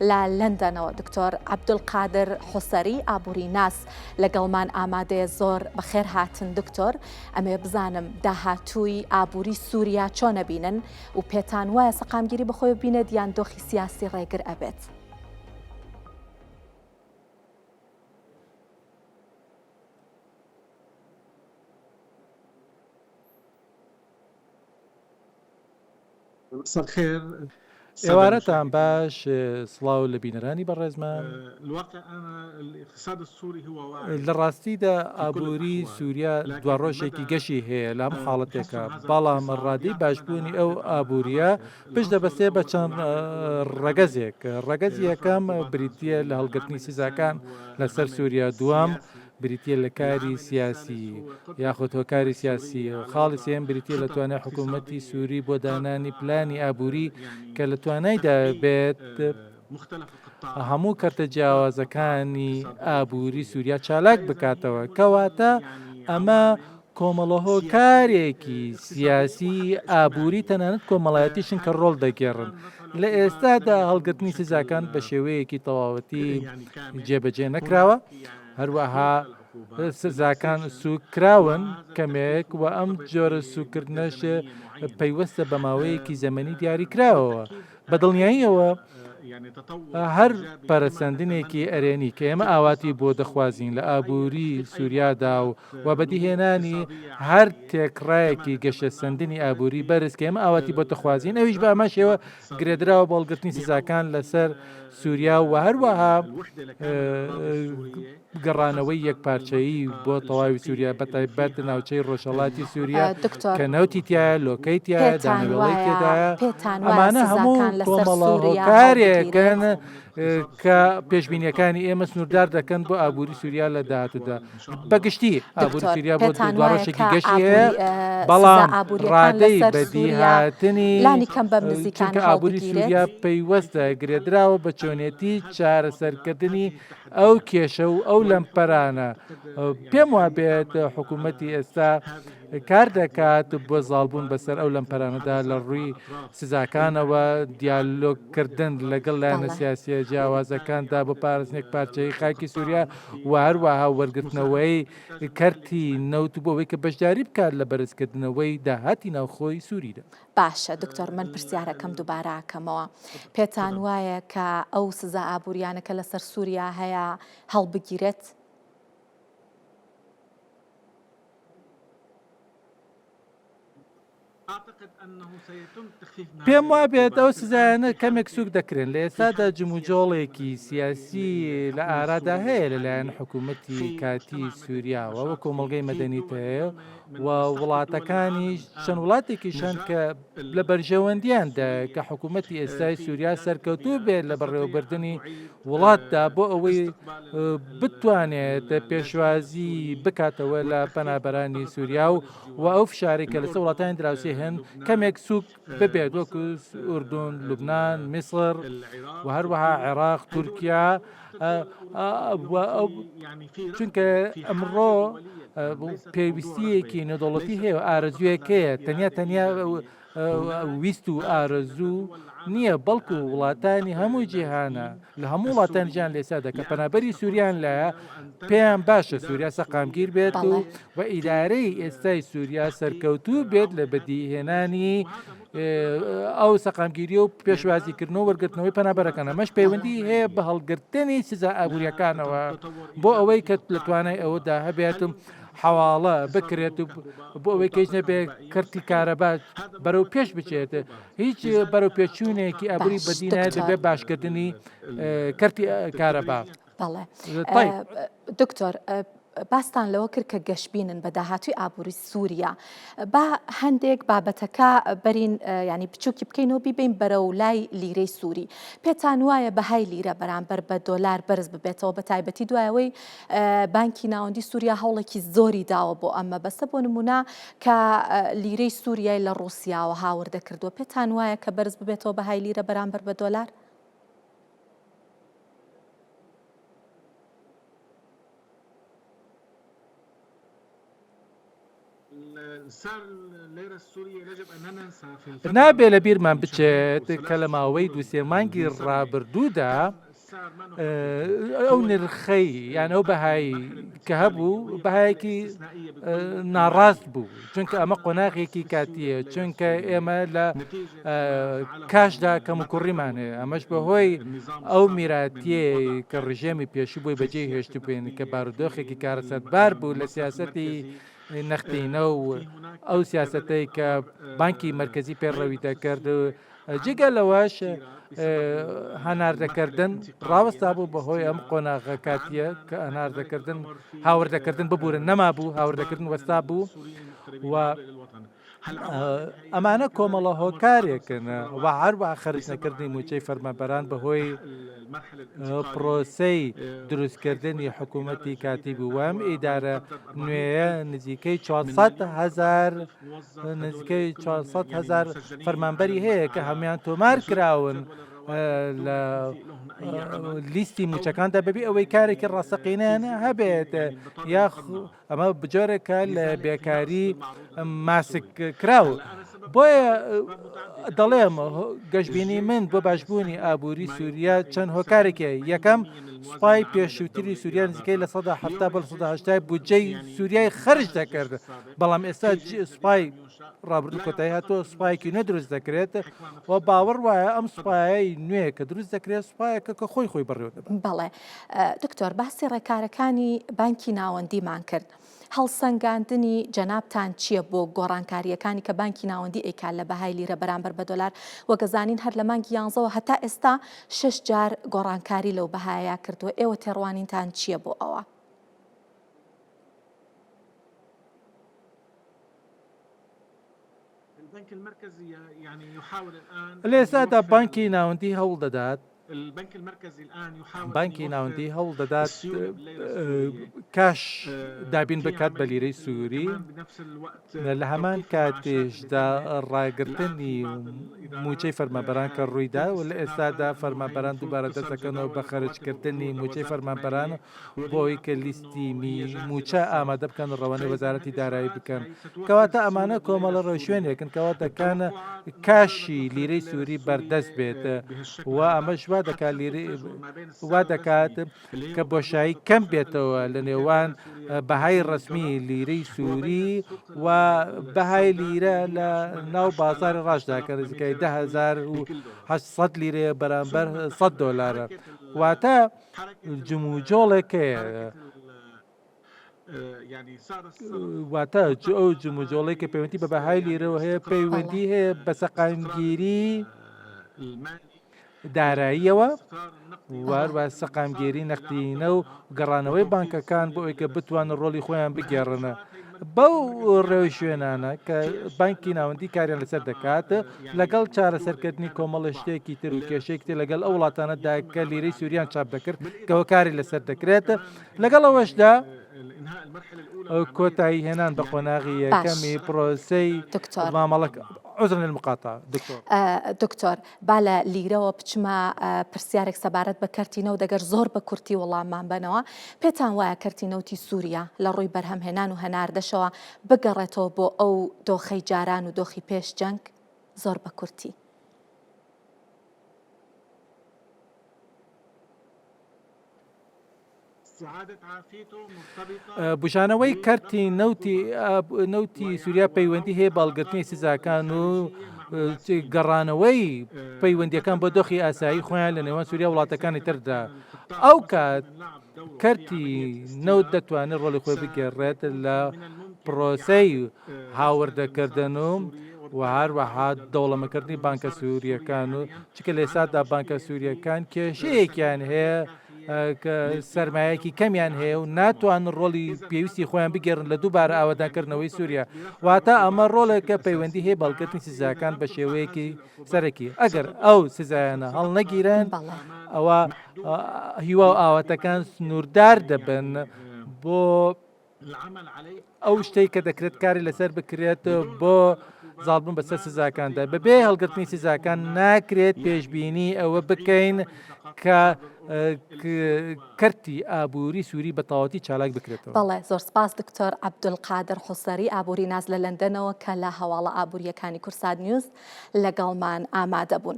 لە لەندەنەوە دکتۆر عەبدولقادر حوسەری ئابووریناس لەگەڵمان ئامادەیە زۆر بەخێر هاتن دکتۆر ئەمەوێ بزانم داهاتووی ئابووری سووریا چۆن ئەبینن و پێتان وایە سەقامگیری بەخۆی ببینێت یان دۆخی سیاسی ڕێگر ئەبێت؟ ئێوارەتان باش سڵاو لە بینەرانی بەڕێزمان. لە ڕاستیدا ئابووری سووریا دواڕۆژێکی گەشی هەیە لە هەموو حاڵەتێکا، بەڵام ڕادەی باشبوونی ئەو ئابوورییە پشت دەبەستێ بە چەند ڕەگەزێک، ڕەگەزی یەکەم بریتییە لە هەڵگرتنی سزاکان لەسەر سووریا، دووەم بریتییە لە کاری سیاسی یاخود هۆکاری سیاسی، خاڵی سێیەم بریتییە لە توانای حکوومەتی سووری بۆ دانانی پلانی ئابووری کە لە توانایدا بێت هەموو کەرتە جیاوازەکانی ئابووری سووریا چالاک بکاتەوە، کەواتە ئەمە کۆمەڵە هۆکارێکی سیاسی، ئابووری تەنانەت کۆمەڵایەتیشن کە ڕۆڵ دەگێڕن. لە ئێستادا هەڵگرتنی سزاکان بە شێوەیەکی تەواوەتی جێبەجێ نەکراوە، هەروەها سزاکان سووک کراون کەمێک و ئەم جۆرە سووکردنەش پەیوەستە بە ماوەیەکی زەمەنی دیاریکراوەوە. بە دڵنیاییەوە هەر پەرەسەندنێکی ئەرێنی کە ئێمە ئاواتی بۆ دەخوازین لە ئابووری سووریادا و و بەدیهێنانی هەر تێکڕایەکی گەشەسەندنی ئابووری بەرز کە ئێمە ئاواتی بۆ دەخوازین ئەویش بە ئەمە شێوە گرێدراوە بۆ هەڵگرتنی سزاکان لەسەر سووریا و هەروەها گەڕانەوەی یەکپارچەیی بۆ تەواوی سووریا بەتایبەت ناوچەی ڕۆژهەڵاتی سووریا دکتۆر کە نەوتی تیایە، لۆکەی تیایە، پێتان دانەوێڵەی وایە تێدایە، پێتان وایە ئەمانە هەموو سزاکان لەسەر کۆمەڵە سووریا هۆکارێکن هەڵبگیرێت؟ کە پێشبینیەکانی ئێمە سنووردار دەکەن بۆ ئابووری سووریا لە داهاتوودا. بە گشتی ئابووری دکتۆر سووریا بۆ پێتان وایە دواڕۆژێکی کە گەشی هەیە، ئابووری سزا بەڵام ئابووریەکان ڕادەی لەسەر سووریا بەدیهاتنی لانی کەم بەم نزیکانە چونکە ئابووری هەڵبگیرێت؟ سووریا پەیوەستە گرێدراوە بە چۆنێتی چارەسەرکردنی ئەو کێشە و ئەو لەمپەرانە پێم وابێت حکوومەتی ئێستا کار دەکات بۆ زاڵبوون بەسەر ئەو لەمپەرانەدا لە ڕووی سزاکانەوە دیالۆگکردن لەگەڵ لایەنە بەڵێ. سیاسیە جیاوازەکاندا بۆ پاراستنی یەکپارچەیی خاکی سووریا و هەروەها وەرگرتنەوەی کەرتی نەوت بۆ ئەوەی کە بەشداری بکات لە بەرزکردنەوەی داهاتی ناوخۆی سووریدا. باشە دکتۆر من پرسیارەکەم دووبارە ئەکەمەوە پێتان وایە کە ئەو سزا ئابووریانە کە لەسەر سووریا هەیە هەڵبگیرێت؟ پێم وابێت ئەو سزایانە کەمێک سوک دەکرێن لە ئێستادا جموجۆڵێکی سیاسی لە ئارادا هەیە لەلایەن حکوومەتی کاتی سووریاوە و کۆمەڵگەی مەدەنی هەیە و وڵاتەکانیش چەند وڵاتێکیش هەن کە لە بەرژەوەندیاندایە کە حکوومەتی ئێستای سووریا سەرکەوتوو بێت لە بەڕێوەبردنی وڵاتدا بۆ ئەوەی بتوانێت پێشوازی بکاتەوە لە پەنابەرانی سووریا و و ئەو فشارەی کە لەسەر وڵاتانی دراوسێ هەن کەمێک سووک ببێت وەکو ئوردون، لوبناان، میسر و هەروەها عێراق، تورکیا چونکە ئەمڕۆ پێویستیەکی نێودەوڵەتی هەیە و ئارەزوویەک هەیە تەنیا تەنیا ویست و ئارەزوو نییە بەڵکو وڵاتانی هەموو جیهانە لە هەموو وڵاتانی جیهان لە ئێستادا کە پەنابەری سووریان لایە پێیان باشە سووریا سەقامگیر بێت و و ئیدارەی ئێستای سووریا سەرکەوتوو بێت لە بەدیهێنانی ئەو سەقامگیری و پێشوازیکردن و وەرگرتنەوەی پەنابەرەکان ئەمەش پەیوەندی هەیە بە هەڵگرتنی سزا ئابووریەکانەوە بۆ ئەوەی کە لە توانای ئەوەدا هەبێت و حەواڵە بکرێت و بۆ ئەوەی کەیش نەبێت کەرتی کارەبا بەرەو پێش بچێت هیچ بەرەو پێچوونێکی ئابووری باش بەدی نایەت دکتۆر بەبێ باشکردنی کەرتی کارەبا. بەڵێ طيب. دکتۆر باستان لەوە کرد کە گەشببینن بە داهاتوی ئابووری سووریا با هەندێک بابەتەکە بەرین ینی بچووکی بکەین و بیبین بەرەو لای لیرەی سووری پێتان وایە بەهای لیرە بەرامبەر بە دۆلار بەرز ببێتەوە بە تایبەتی دوایەوەی بانکی ناوەندی سووریا هەوڵێکی زۆری داوە بۆ ئەم مەبەستە بۆ نمونە کە لیرەی سووریای لە ڕووسیاوە هاوردە کردووە پێتان وایە کە بەرز ببێتەوە بەهای لیرە بەرامبەر بە دۆلار؟ نابێ لە بیرمان بچێت کە لە ماوەی دوو سێ مانگی ڕابردوودا ئەو نرخەی یان ئەو بەهایی کە هەبوو بەهایەکی ناڕاست بوو چونکە ئەمە قۆناغێکی کاتیە چونکە ئێمە لە کاشدا کەم و کوڕیمان هەیە ئەمەش بەهۆی ئەو میراتیەی کە ڕژێمی پێشوو بۆی بەجێ هێشتبووین کە بارودۆخێکی کارەساتبار بوو لە سیاسەتی نەختینە و ئەو سیاسەتەی کە بانکی مەرکەزی پەیڕەوی دەکرد جگە لەوەش هەناردەکردن ڕاوەستا بوو بەهۆی ئەم قۆناغە کاتیە کە هەناردەکردن هاوردەکردن ببورن نەمابوو هاوردەکردن وەستا بوو و ئەمانە کۆمەڵە هۆکارێکن و هەروەها خەرج نەکردنی مووچەی فەرمانبەران بەهۆی پرۆسەی دروستکردنی حکوومەتی کاتی بوو و ئەم ئیدارە نوێیە نزیکەی 400 هەزار نزیکەی 400 هەزار فەرمانبەری هەیە کە هەموان تۆمار کراون لە لیستی مووچەکاندا بەبێ ئەوەی کارێکی ڕاستەقینەیان هەبێت یاخ ئەمە بجۆرێکە لە بێکاری ماسک کراو. بۆیە دەڵێم گەشببینی من بۆ باشبوونی ئابووری سووریا چەند هۆکارێکی یەکەم سوپای پێشووتری سووریا نزیکەی لە 1970 بۆ 1970 بودجەی سووریای خەرج دەکرد بەڵام ئێستا سوپای ڕابردوو کۆتایی هاتووە سوپایەکی نوێ دروست دەکرێت و باوەڕ وایە ئەم سوپایەی نوێ کە دروست دەکرێت سوپایەکە کە خۆی خۆی بەڕێوە دەبات. بەڵێ دکتۆر باسی ڕێکارەکانی بانکی ناوەندیمان کرد هەڵسەنگاندنی جەنابتان چییە بۆ گۆڕانکارییەکانی کە بانکی ناوەندی ئەیکات لە بەهای لیرە بەرامبەر بە دۆلار وەک ئەزانین هەر لە مانگی یانزەوە هەتا ئێستا شەش جار گۆڕانکاری لەو بەهایە کردووە ئێوە تێڕوانینتان چییە بۆ ئەوە؟ لە ئێستادا بانکی ناوەندی هەوڵ دەدات بانکی ناوەندی هەوڵ دەدات کاش دابین بکات بە لیرەی سووری لە هەمان کاتیشدا ڕاگرتنی مووچەی فەرمانبەران کە ڕوویدا و لە ئێستادا فەرمانبەران دووبارە دەست دەکەنەوە بە خەرجکردنی مووچەی فەرمانبەران بۆ ئەوەی کە لیستی مووچە ئامادە بکەن و ڕەوانەی وەزارەتی دارایی بکەن. کەواتە ئەمانە کۆمەڵە ڕێوشوێنێکن کەوا دەکان کاشی لیرەی سووری بەردەست بێت و ئەمەش وا دەکات لیرەی وا دەکات کە بۆشایی کەم بێتەوە لە نێوان بەهای ڕەسمی لیرەی سووری و بەهای لیرە لە ناو بازاری ڕاشدا کە نزیکەی 10800 لیرەیە بەرامبەر 100 دۆلارە واتە جموجۆڵێک هەیە واتە ئەو جموجۆڵێک کە پەیوەندی بە بەهای لیرەوە هەیە پەیوەندی هەیە بە سەقامگیری داراییەوە واروا سەقامگیری نەختینە و گەڕانەوەی بانکەکان بۆ ئەوەی کە بتوانن ڕۆڵی خۆیان بگێڕنە بەو ڕێوشوێنانە کە بانکی ناوەندی کاریان لەسەر دەکات لەگەڵ چارەسەرکردنی کۆمەڵە شتێکی تر و کێشەیەکی تر لەگەڵ ئەو وڵاتانەدا کە لیرەی سووریان چاپ دەکرد کەەوە کاری لەسەر دەکرێت لەگەڵ ئەوەشدا کۆتایی هێنان بە قۆناغی یەکەمی پرۆسەی مامەڵە عذرا للمقاطعة دکتۆر دکتۆر با لە لیرەوە بچمە پرسیارێک سەبارەت بە کەرتی نەوت ئەگەر زۆر بە کورتی وەڵاممان بەنەوە، پێتان وایە کەرتی نەوتی سووریا لە ڕووی بەرهەمهێنان و هەناردەشەوە بگەڕێتەوە بۆ ئەو دۆخەی جاران و دۆخی پێش جەنگ؟ زۆر بە کورتی. بوژانەوەی کەرتی نەوتی نەوتی سووریا پەیوەندی هەیە بە هەڵگرتنی سزاکان و گەڕانەوەی پەیوەندیەکان بۆ دۆخی ئاسایی خۆیان لە نێوان سووریا وڵاتەکانی تردا ئەو کات کەرتی نەوت دەتوانێت ڕۆڵی خۆی بگێڕێت لە پرۆسەی هاوردەکردن و و هەروەها دەوڵەمەکردنی بانکە سووریەکان و چکە لە ئێستادا بانکە سووریەکان کێشەیەکیان هەیە کە سەرمایەکی کەمیان هەیە و ناتوانن ڕۆڵی پێویستی خۆیان بگێڕن لە دووبارە ئاوەدانکردنەوەی سووریا واتە ئەمە ڕۆڵێکە پەیوەندی هەیە بەڵگرتنی سزاکان بە شێوەیەکی سەرەکی ئەگەر ئەو سزایانە هەڵنەگیرن ئەوە هیوا و ئاواتەکان سنووردار دەبن بۆ ئەو شتەی کە دەکرێت کاری لەسەر بکرێت بۆ. زاڵبوون بەسەر سزاکاندا. بەبێ هەڵگرتنی سزاکان ناکرێت پێشبینی ئەوە بکەین کە کەرتی ئابووری سووری بە تەواوەتی چالاک بکرێتەوە. بەڵێ زۆر سپاس دکتۆر عەبدولقادر حوسەری ئابووریناس لە لەندەنەوە کە لە هەواڵە ئابوورییەکانی کوردسات نیوز لەگەڵمان ئامادە بوون.